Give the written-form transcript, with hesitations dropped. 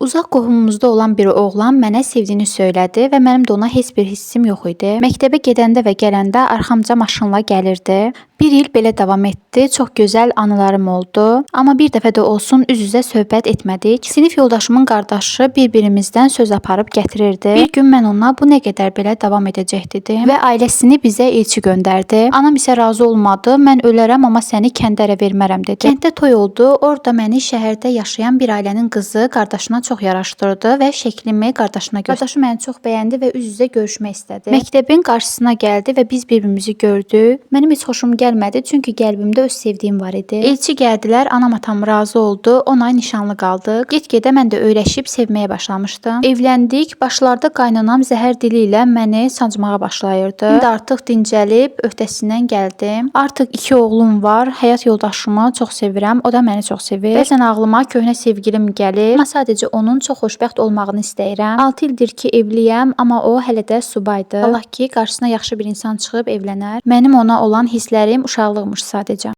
Uzaq qohumumuzda olan bir oğlan mənə sevdiyini söylədi və mənim də ona heç bir hissim yox idi. Məktəbə gedəndə və gələndə arxamca maşınla gəlirdi. Bir il belə davam etdi. Çox gözəl anılarım oldu. Amma bir dəfə də olsun üz-üzə söhbət etmədik. Sinif yoldaşımın qardaşı bir-birimizdən söz aparıb gətirirdi. Bir gün mən ona bu nə qədər belə davam edəcək dedim və ailəsini bizə elçi göndərdi. Anam isə razı olmadı. Mən ölərəm, amma səni kəndə ərə vermərəm dedi. Kənddə toy oldu. Orada məni şəhərdə yaşayan bir ailənin qızı qardaşına çox yaraşdırdı və şəklimi qardaşına göstərdi. Qardaşı məni çox bəyəndi və üz-üzə görüşmək istədi. Məktəbin qarşısına gəldi və biz bir-birimizi gördük. Mənim heç xoşum gəlmədi, çünki qəlbimdə öz sevdiyim var idi. Elçi gəldilər, anam atam razı oldu. 10 ay nişanlı qaldıq. Get-gedə mən də öyrəşib sevməyə başlamışdım. Evləndik. Başlarda qaynanam zəhər dili ilə məni sancmağa başlayırdı. İndi artıq dincəlib öhdəsindən gəldim. Artıq 2 oğlum var. Həyat yoldaşımı çox sevirəm. O da məni çox sevir. Bəzən ağlıma köhnə sevgilim gəlir. Amma sadəcə onun çox xoşbəxt olmağını istəyirəm. 6 ildir ki evliyəm, amma o hələ də subaydır. Allah ki, qarşısına yaxşı bir insan çıxıb evlənər. Mənim ona olan hisslərim uşaqlıqmış sadəcə.